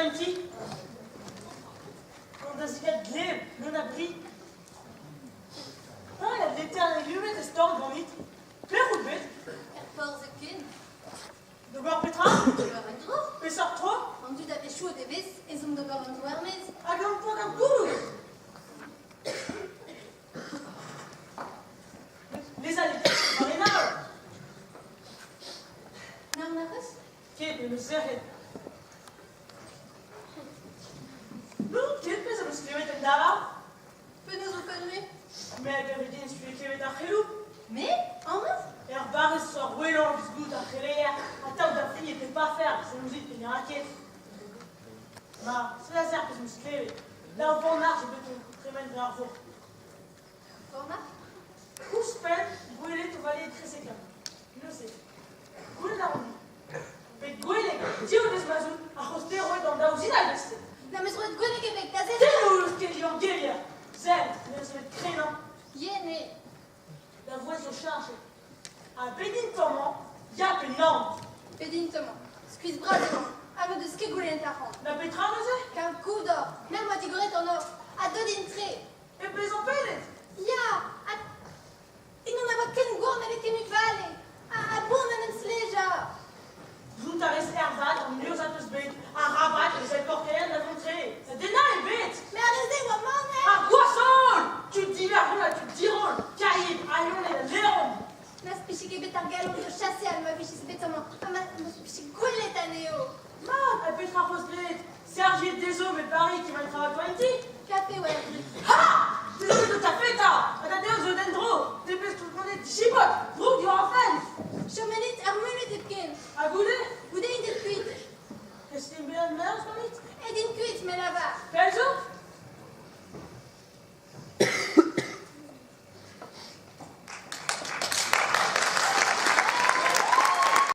en ti. Gant da zilhad gleb, leun a bri. Ah, la letern legumet ez taol ganit. Pelec'h out bet? Er porzh hepken. D'ober petra? D'ober un dro. Peseurt tro? An dud a-wechoù o devez ezhomm d'ober un dro er-maez. Hag an poan ar gouloù! Les allez, war en avel! Naon ac'h eus? Ket, me 'm eus sec'hed. N'out ket pezh am eus klevet en davarn? Penaos ho penn-me? Me a gave din ez peus klevet ar c'heloù. Me? Amañ? Er barrez zo ar wellañ evit goût ar c'heleier. Atav da fin e pep afer, se ouzit pe ne ra ket. Ma, se aze ar pezh 'm eus klevet. Daou vannac'h zo bet o tremen dre ar vourc'h. Vannac'h? Ouzhpenn gwelet o vale etrezek amañ. Neuze, goulenn a ran. Bet gwelet, div deus ma 'z out, ar c'hoste roet d'an daou zinal eus-se. N'am eus roet gwenneg ebet da zen. Te n'eus ket diwar gevier. Sell, n'eus bet krenañ. Yen eo. Da vouezh zo cheñchet. Ha pedint amañ, ya pe nann. Pedint amañ. Skuizh-bras emañ. Ha n'o deus ket goulennet arc'hant. Na petra neuze? Kaout goudor. Me am boa digoret an nor. Ha deut int-tre. E bezañ pedet? Ya, ha Eno na oa ken gwan nemet ken vale, ha bon en em slejañ. Gouzout a rez ervat an urzh az peus bet, arabat ez aet korkeal da vont tre. Da dennañ eo bet! Met ar re-se oa maner! Ar gwashañ-holl! Tud divergont ha tud diroll, Kaïd, Aioned ha Leon! N'az pije ket bet ar galon d'o chaseal ma vijes bet amañ, ha ma m'az pije gwelet anezho. Mat, ha petra 'c'heus graet? Serviet dezho met Paris qui va travailler en ti? Kafe oa er brud. Ha! Te zo da tafeta! Ha da dezho zo d'en-dro! Te 'peus tout ganet chibot! Droug diwar ar fenn!